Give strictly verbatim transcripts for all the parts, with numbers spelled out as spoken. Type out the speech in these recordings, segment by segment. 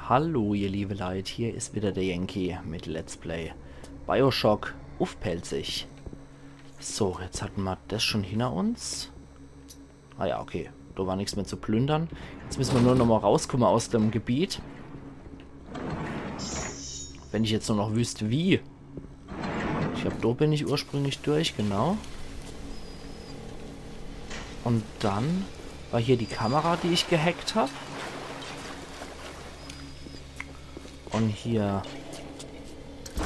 Hallo, ihr liebe Leit, hier is wieder der Yankee mit Let's Play BioShock uff Pälzisch. So, jetzt hatten ma des schon hinner uns. Ah ja, okay, do war nix mehr zu plündern. Jetzt müssen ma nur noch mal rauskomme aus dem Gebiet. Wenn ich jetzt nur noch wüsst, wie. Ich glaab, do bin ich ursprünglich durch, genau. Und dann war hier die Kamera, die ich gehackt hab. Und hier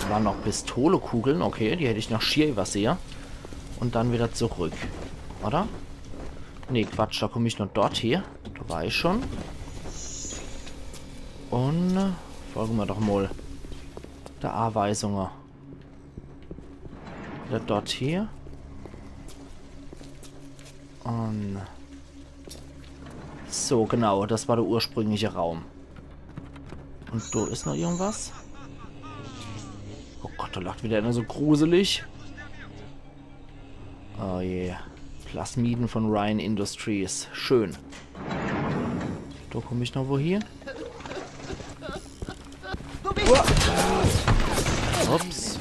waren noch Pistolekugeln, okay, die hätt ich noch schier iwwersehe. Und dann wieder zurück, oder? Nee, Quatsch, do komm ich nur dort her. Do war ich schon. Und, äh, folge ma doch mal de Anweisunge. Wieder dort her. Und so, genau, des war de ursprüngliche Raum. Und do is noch irgendwas. Oh Gott, do lacht wieder einer so gruselig. Oh je. Plasmiden von Ryan Industries. Schön. Do komm ich noch wohin. Ups.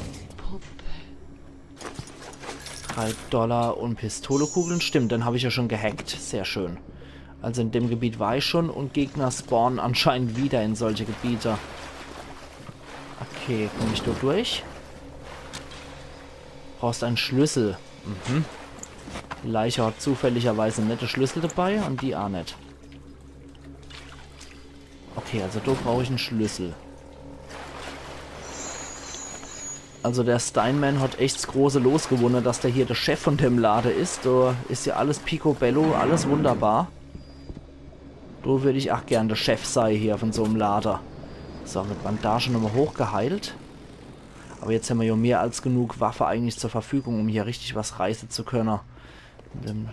Drei Dollar und Pistolekugeln. Stimmt, den hab ich ja schon gehackt. Sehr schön. Also in dem Gebiet war ich schon und Gegner spawnen anscheinend wieder in solche Gebiete. Okay, komm ich do durch? Brauchst einen Schlüssel. Mhm. Die Leiche hat zufälligerweise net de Schlüssel dabei und die aa net. Okay, also do brauch ich en Schlüssel. Also der Steinman hat echt 's große Los gewunne, dass der hier de Chef von dem Lade is. Do is ja alles picobello, alles wunderbar. Do würd ich ach gern de Chef sei hier von so'm Lade. So, mit Bandage nochmal hochgeheilt. Aber jetzt hämmer ja mehr als genug Waffe eigentlich zur Verfügung, um hier richtig was reiße zu könne. An dem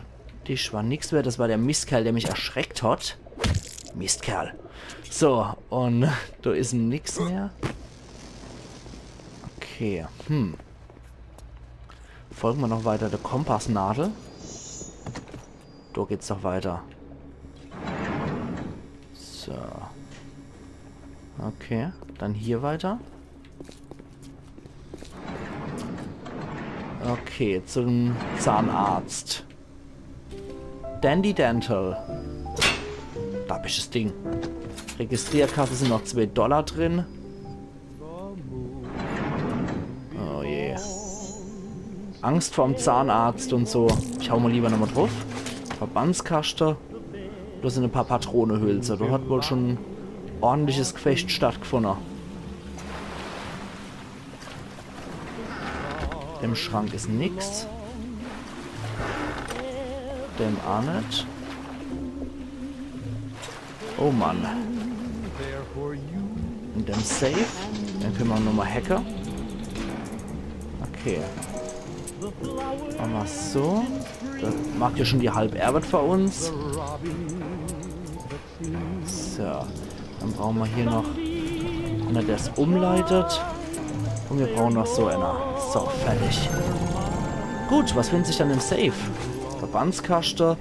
Tisch war nix mehr. Das war der Mistkerl, der mich erschreckt hat. Mistkerl. So, und do is nix mehr. Okay, hm. Folge mer noch weiter der Kompassnadel. Do geht's doch weiter. So. Okay, dann hier weiter. Okay, zum Zahnarzt. Dandy Dental. Dappisches Ding. Registrierkasse sind noch zwei Dollar drin. Oh je. Angst vorm Zahnarzt und so. Ich hau mal lieber nochmal drauf. Verbandskaschte. Do sind e paar Patronehülse. Do hat wohl schon ordentliches Gefecht stattgefunde. Im Schrank is nix. Dem aa net. Oh Mann. In dem Safe. Den könne mer nochmal hacke. Okay. Mache mer so. Das macht ja schon die halb Arbeit für uns. So. Dann brauche mer hier noch einer, der's umleitet. Und wir brauchen noch so einer. So, fertig. Gut, was findet sich dann im Safe? Verbandskaschte,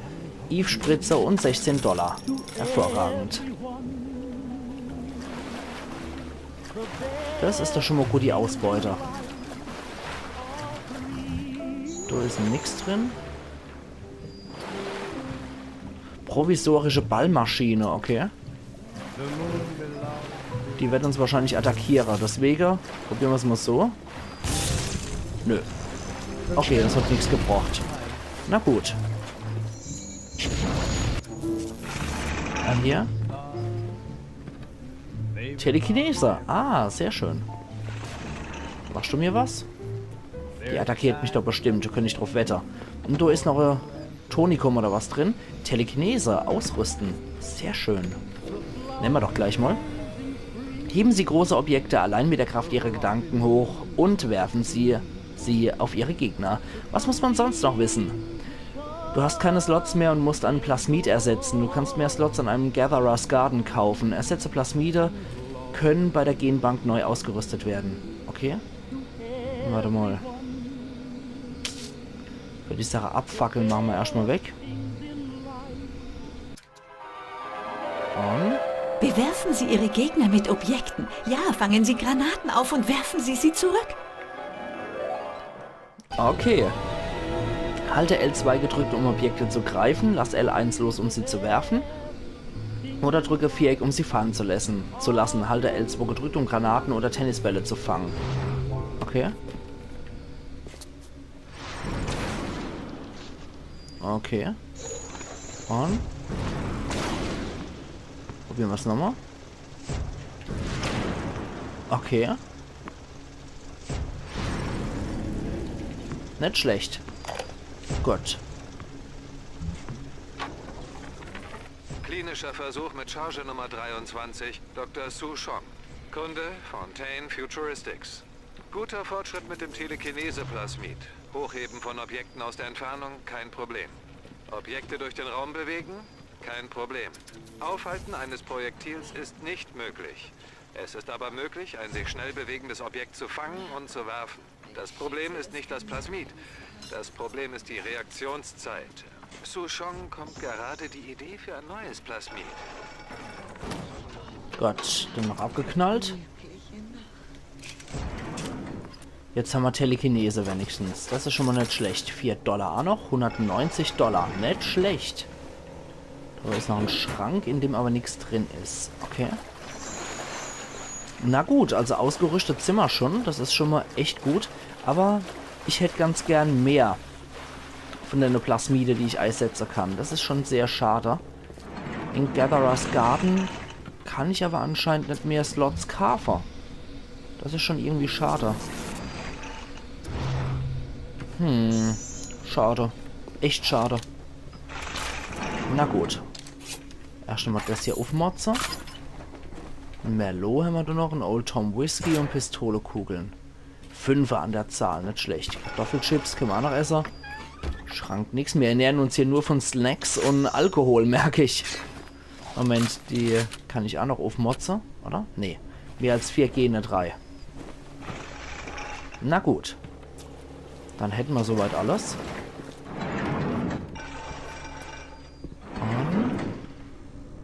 Eve-Spritze und sechzehn Dollar. Hervorragend. Das is doch schon mal gut, die Ausbeute. Do is nix drin. Provisorische Ballmaschine, okay. Die wird uns wahrscheinlich attackiere. Deswege probiere mer's mal so. Nö. Okay, das hat nix gebracht. Na gut. Dann hier. Telekinese. Ah, sehr schön. Machst du mir was? Die attackiert mich doch bestimmt, do könnt ich drauf wette. Und do is noch e Tonikum oder was drin. Telekinese, ausrüsten. Sehr schön. Nemme mer doch gleich mal. Heben Sie große Objekte allein mit der Kraft Ihrer Gedanken hoch und werfen Sie sie auf Ihre Gegner. Was muss man sonst noch wissen? Du hast keine Slots mehr und musst einen Plasmid ersetzen. Du kannst mehr Slots an einem Gatherer's Garden kaufen. Ersetze Plasmide können bei der Genbank neu ausgerüstet werden. Okay. Warte mal. Für die Sache abfackeln mache mer erscht mal weg. Und? Wie Werfen Sie Ihre Gegner mit Objekten. Ja, fangen Sie Granaten auf und werfen Sie sie zurück. Okay. Halte L zwei gedrückt, um Objekte zu greifen. Lass L eins los, um sie zu werfen. Oder drücke Viereck, um sie fallen zu lassen. Zu lassen. Halte L zwei gedrückt, um Granaten oder Tennisbälle zu fangen. Okay. Okay. Und? Probiere mer's nochmal. Okay. Net schlecht. Gut. Klinischer Versuch mit Charge Nummer dreiundzwanzig, Doktor Su Chong. Kunde, Fontaine Futuristics. Guter Fortschritt mit dem Telekinese-Plasmid. Hochheben von Objekten aus der Entfernung, kein Problem. Objekte durch den Raum bewegen, kein Problem. Aufhalten eines Projektils ist nicht möglich. Es ist aber möglich, ein sich schnell bewegendes Objekt zu fangen und zu werfen. Das Problem ist nicht das Plasmid. Das Problem ist die Reaktionszeit. Su Chong kommt gerade die Idee für ein neues Plasmid. Gott, den noch abgeknallt. Jetzt hammer Telekinese wenigstens. Das is schon mal net schlecht. Vier Dollar aa noch. Hundertneunzig Dollar. Net schlecht. Do is noch en Schrank, in dem aber nix drin is. Okay. Na gut, also ausgerüstet simmer schon. Das is schon mal echt gut. Aber ich hätt ganz gern mehr von dene Plasmide, die ich eisetze kann. Das is schon sehr schade. In Gatherer's Garden kann ich aber anscheinend net mehr Slots kaafe. Das is schon irgendwie schade. Hm. Schade. Echt schade. Na gut. Erscht mal das hier uffmotze. En Merlot hammer do noch, en Old Tom Whisky und Pistolekugeln. Fünfe an der Zahl, net schlecht. Kartoffelchips kenne mer aa noch esse. Schrank nix. Mir ernähren uns hier nur von Snacks und Alkohol, merk ich. Moment, die kann ich aa noch uffmotze, oder? Nee. Mehr als vier gehen net rei. Na gut. Dann hätte mer soweit alles. Und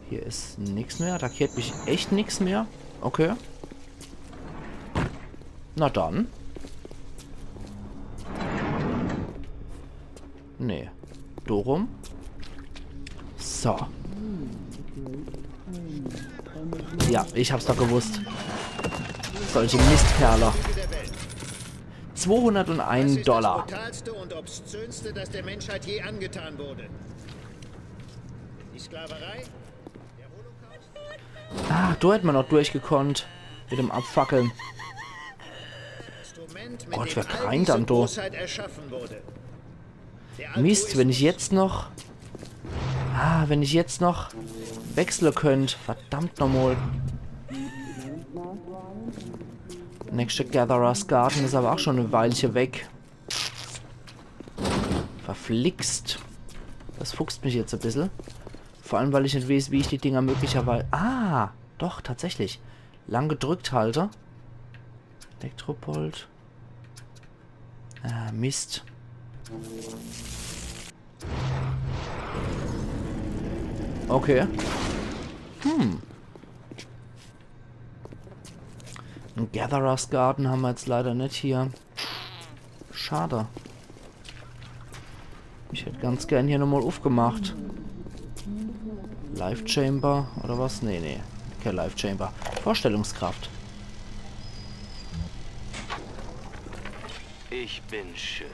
hier is nix mehr. Attackiert mich echt nix mehr. Okay. Na dann. Nee. Do rum. So. Ja, ich hab's doch gewusst. Solche Mistkerle. Zweihunderteins Dollar. Das ist das Brutalste und Obszönste, das der Menschheit je angetan wurde. Die Sklaverei? Ah, do hätt mer noch durchgekonnt. Mit dem Abfackeln. Gott, wer greint dann do? Mist, wenn ich jetzt noch... Ah, wenn ich jetzt noch wechsle könnt. Verdammt nochmal. Nächste Gatherer's Garden is aber auch schon e Weilche weg. Verflixt. Das fuchst mich jetzt e bissel. Vor allem, weil ich net weeß, wie ich die Dinger möglicherweise... Ah, doch, tatsächlich. Lang gedrückt halte. Elektrobolt. Ah, Mist. Okay. Hm. En Gatherer's Garden hammer jetzt leider net hier. Schade. Ich hätt ganz gern hier nochmal uffgemacht. Life Chamber oder was? Nee, nee. Kein Life Chamber. Vorstellungskraft. Ich bin schön.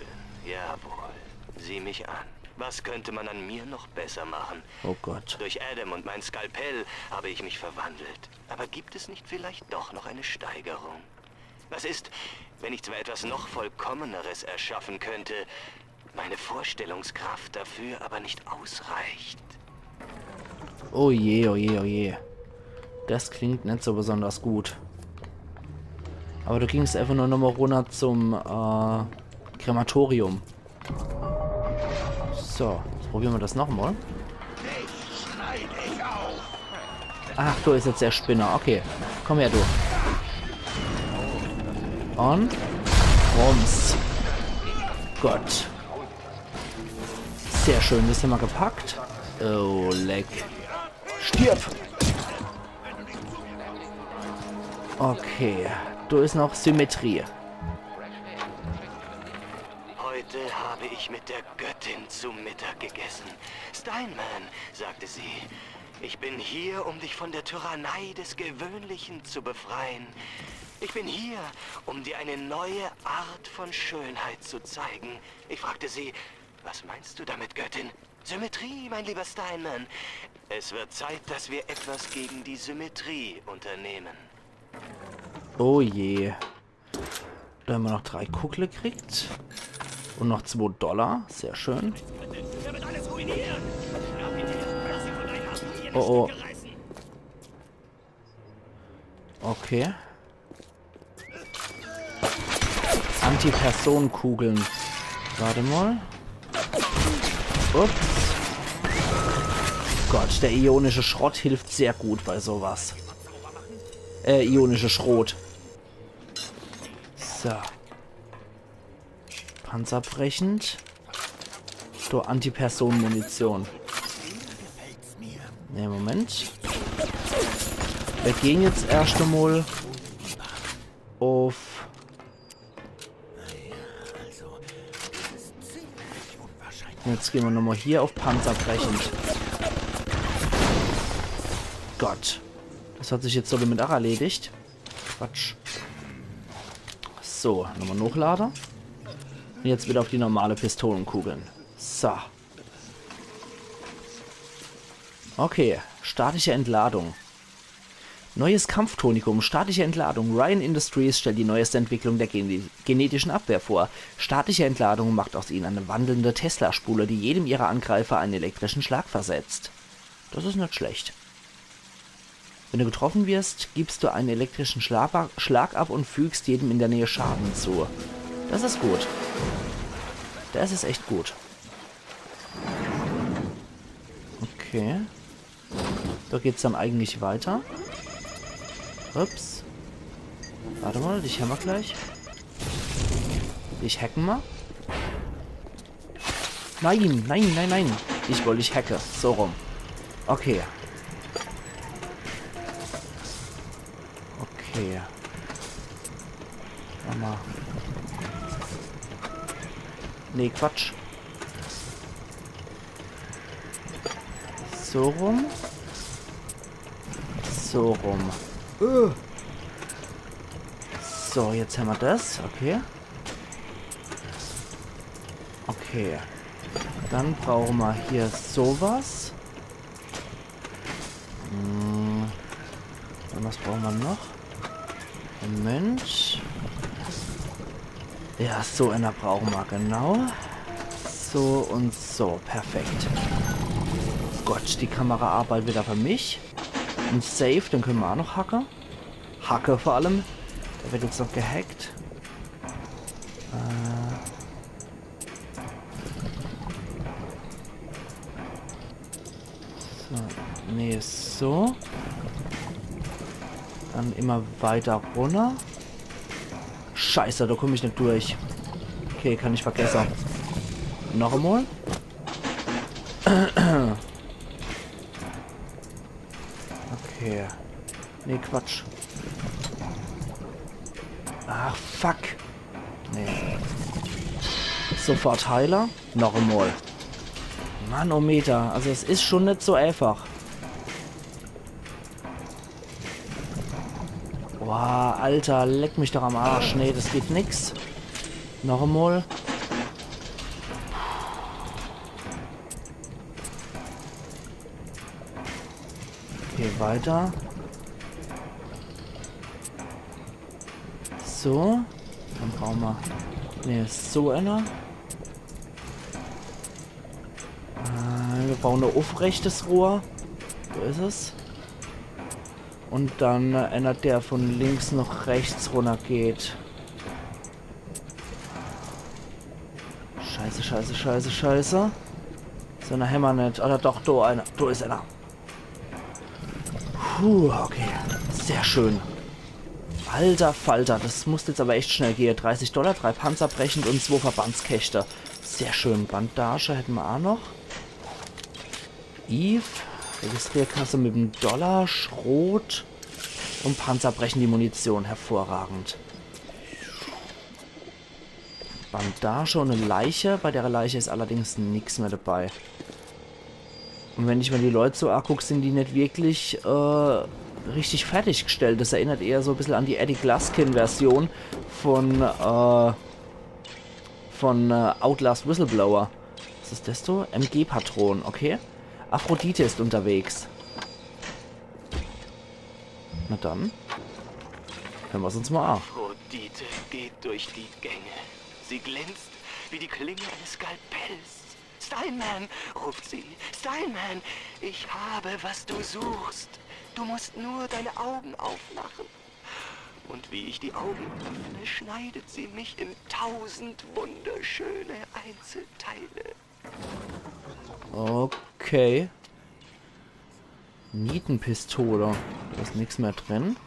Jawohl. Sieh mich an. Was könnte man an mir noch besser machen? Oh Gott. Durch Adam und mein Skalpell habe ich mich verwandelt. Aber gibt es nicht vielleicht doch noch eine Steigerung? Was ist, wenn ich zwar etwas noch Vollkommeneres erschaffen könnte, meine Vorstellungskraft dafür aber nicht ausreicht? Oh je, oh je, oh je. Das klingt net so besonders gut. Aber do ging's einfach nur nochmal runner zum, äh, Krematorium. So, jetzt probiere mer das nochmal. Ach, do is jetzt der Spinner. Okay, komm her, du. Und rums. Gott. Sehr schön, das hammer gepackt. Oh, leck. Stirb! Okay, do is noch Symmetrie. Heute habe ich mit der Göttin zu Mittag gegessen. Steinman, sagte sie, ich bin hier, um dich von der Tyrannei des Gewöhnlichen zu befreien. Ich bin hier, um dir eine neue Art von Schönheit zu zeigen. Ich fragte sie, was meinst du damit, Göttin? Symmetrie, mein lieber Steinman. Es wird Zeit, dass wir etwas gegen die Symmetrie unternehmen. Oh je. Do hämmer noch drei Kugle kriegt. Un noch zwo Dollar. Sehr schön. Oh, oh. Okay. Anti-Personen-Kugeln. Wart emol. Ups. Gott, der ionische Schrott hilft sehr gut bei sowas. Äh, ionische Schrot. So. Panzerbrechend. So, Anti-Personen-Munition. Nee, Moment. Mir gehn jetzt erscht emol uff. Jetzt gehn mer nochmol hier uff Panzerbrechend. Gott. Das hat sich jetzt so damit ach erledigt. Quatsch. So, nochmol nochlade. Un jetzt widder uff die normale Pistolenkugeln. So. Okay, statische Entladung. Neues Kampftonikum, statische Entladung. Ryan Industries stellt die neueste Entwicklung der gene- genetischen Abwehr vor. Statische Entladung macht aus ihnen eine wandelnde Tesla-Spule, die jedem ihrer Angreifer einen elektrischen Schlag versetzt. Das is net schlecht. Wenn du getroffen wirst, gibst du einen elektrischen Schlag, Schlag ab und fügst jedem in der Nähe Schaden zu. Das is gut. Das is echt gut. Okay. Do geht's dann eigentlich weiter. Ups. Wart emol, dich hämmer gleich. Dich hacke mer. Nein, nein, nein, nein. Ich wollt dich hacke. So rum. Okay. Okay. Nochmol. Nee, Quatsch. So rum. So rum. Äh. So, jetzt hämmer das. Okay. Okay. Dann brauche mer hier sowas. Hm. Un was brauche mer noch? Moment. Ja, so ener brauche mer, genau. So un so, perfekt. Gott, die Kamera arbeitet widder für mich. En Safe, den kenne mer ach noch hacke. Hacke vor allem. Der wird jetzt noch gehackt. Äh. So, nee, so. Dann immer weiter runner. Scheiße, do komm ich net durch. Okay, kann ich vergesse. Noch emol. Okay. Nee, Quatsch. Ach, fuck. Nee. Sofort Heiler. Noch emol. Mannometer. Also es is schon net so einfach. Boah, Alter, leck mich doch am Arsch. Nee, das geht nix. Noch emol. Okay, weiter. So. Dann brauche mer. Nee, so ener. Äh, mir brauche e uffrechtes Rohr. Wo is es? Un dann, äh, ener, der von links noch rechts runner geht. Scheiße, scheiße, scheiße, scheiße. So, na, hämmer net. Oder doch, do ener. Do is ener. Puh, okay. Sehr schön. Alter Falter, das muss jetzt awwer echt schnell gehe. Dreißig Dollar, drei Panzerbrechend un zwo Verbandskäschte. Sehr schön. Bandage hätte mer ach noch. Eve. Registrierkasse mit em Dollar. Schrot. Und panzerbrechende Munition, hervorragend. Bandage und e Leiche. Bei der Leiche is allerdings nix mehr dabei. Und wenn ich mir die Leut so anguck, sind die net wirklich äh, richtig fertiggestellt. Das erinnert eher so e bissel an die Eddie Glaskin-Version von äh, von äh, Outlast Whistleblower. Was is das do? M G-Patronen, okay. Aphrodite ist unterwegs. Na dann. Hören wir's uns mal an. Aphrodite geht durch die Gänge. Sie glänzt wie die Klinge eines Skalpells. Steinman, ruft sie. Steinman, ich habe, was du suchst. Du musst nur deine Augen aufmachen. Und wie ich die Augen öffne, schneidet sie mich in tausend wunderschöne Einzelteile. Okay. Nietenpistole. Do is nix mehr drin.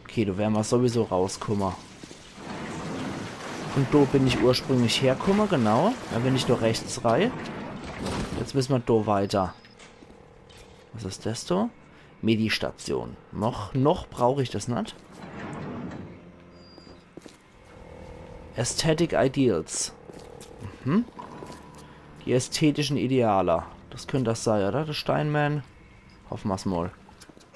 Okay, do wern mer sowieso rauskumme. Von do bin ich ursprünglich herkumme, genau. Do bin ich do rechts rei. Jetzt müsse mer do weiter. Was is das do? Medistation. Noch, noch brauch ich das net. Aesthetic Ideals. Mhm. Die ästhetischen Ideale. Das könnt das sei, oder? Der Steinman. Hoffe mer's mal.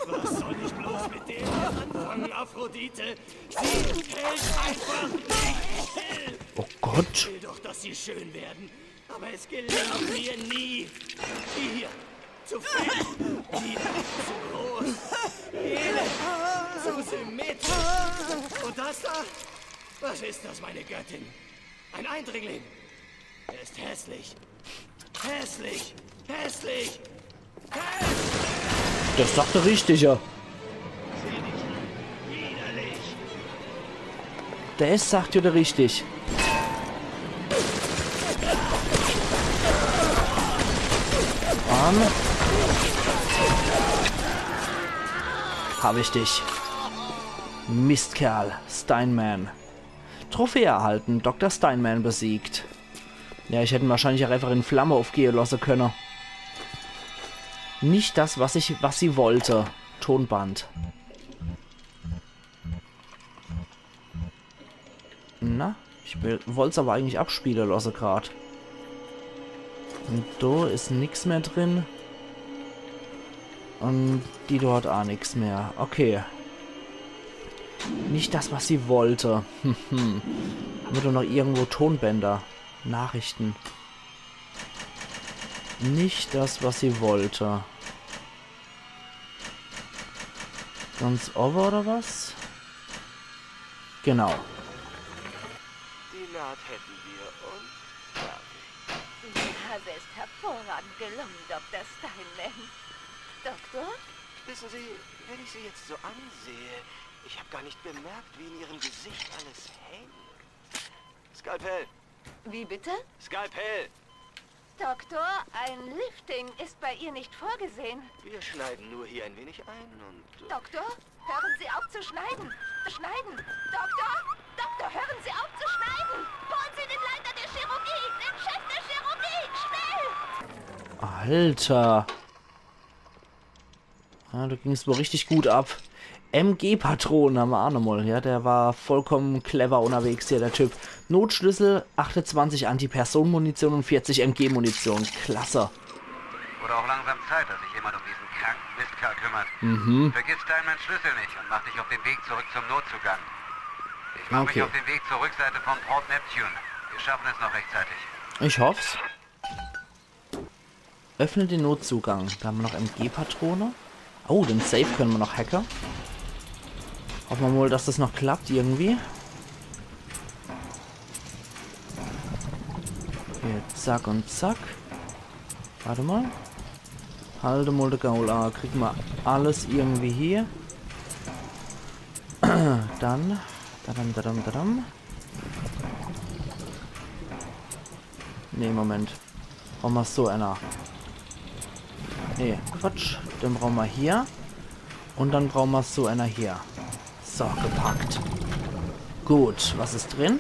Was soll ich bloß mit dem hier anfangen, Aphrodite? Sie hält einfach nicht still. Oh Gott. Ich will doch, dass sie schön werden. Aber es gelingt mir nie. Die hier. Zu fett. Die da. Zu groß. Jene. Zu symmetrisch. Und das da? Was ist das, meine Göttin? Ein Eindringling. Er ist hässlich. Hässlich. Hässlich. Das sagt der Richtige. Das sagt ja der Richtig. Mann. Hab ich dich. Mistkerl. Steinman. Trophäe erhalten. Doktor Steinman besiegt. Ja, ich hätt en wahrscheinlich auch einfach in Flamme aufgehe lasse könne. Nicht das, was ich, was sie wollte. Tonband. Na, ich will, wollt's aber eigentlich abspiele lasse grad. Und do is nix mehr drin. Und die dort auch nix mehr. Okay. Nicht das, was sie wollte. Hm, hm. Haben wir doch noch irgendwo Tonbänder? Nachrichten. Nicht das, was sie wollte. Ganz over oder was? Genau. Die Naht hätten wir und fertig. Die Nase ist hervorragend gelungen, Doktor Steinman. Doktor? Wissen Sie, wenn ich Sie jetzt so ansehe, ich habe gar nicht bemerkt, wie in Ihrem Gesicht alles hängt. Skalpell! Wie bitte? Skalpell! Doktor, ein Lifting ist bei ihr nicht vorgesehen. Wir schneiden nur hier ein wenig ein und, äh, Doktor, hören Sie auf zu schneiden. Schneiden. Doktor, Doktor, hören Sie auf zu schneiden. Holen Sie den Leiter der Chirurgie, den Chef der Chirurgie, schnell! Alter. Ja, do ging's wohl richtig gut ab. M G-Patronen haben wir auch nochmal. Ja, der war vollkommen clever unterwegs hier, der Typ. Notschlüssel, achtundzwanzig Anti-Personen-Munition und vierzig M G-Munition. Klasse. Wurde auch langsam Zeit, dass sich jemand um diesen kranken Mistkerl kümmert. Mhm. Vergiss Steinmans Schlüssel nicht und mach dich auf den Weg zurück zum Notzugang. Ich mach mich Okay. auf den Weg zur Rückseite von Port Neptune. Wir schaffen es noch rechtzeitig. Ich hoff's. Öffne den Notzugang. Do haben wir noch M G-Patrone. Oh, den Safe können wir noch hacke. Hoffen wir mal, dass das noch klappt irgendwie. Okay, zack und zack. Warte mal. Halt mal de Gaul an. Kriegen wir alles irgendwie hier. Dann. Dadam, dadam, dadam. Nee, Moment. Brauchen wir so einer. Nee, Quatsch. Den brauchen wir hier. Und dann brauchen wir so einer hier. So, gepackt. Gut, was is drin?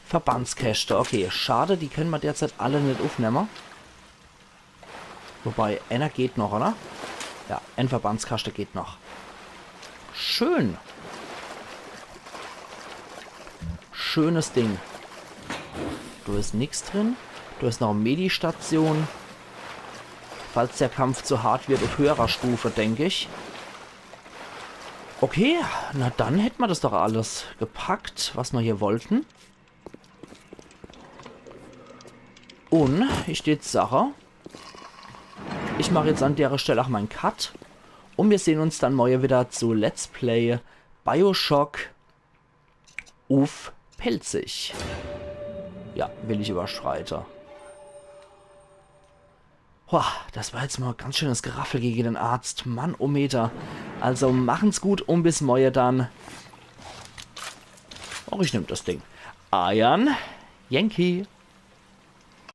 Verbandskäschte. Okay, schade, die können wir derzeit alle net aufnehmen. Wobei, einer geht noch, oder? Ja, en Verbandskaschte geht noch. Schön. Schönes Ding. Do is nix drin. Do is noch e Medi-Station. Falls der Kampf zu hart wird, uff höherer Stufe, denk ich. Okay, na dann hätt ma das doch alles gepackt, was ma hier wollten. Un ich dät sache, ich mach jetzt an dere Stell ach mein Cut. Un mir sehn uns dann morje wieder zu Let's Play BioShock uff Pälzisch. Ja, will ich überschreite. Boah, das war jetzt mal ganz schönes Geraffel gegen den Arzt. Mann, oh Meter. Also machen's gut un bis morje dann. Och, ich nemm das Ding. Eiern Yankee.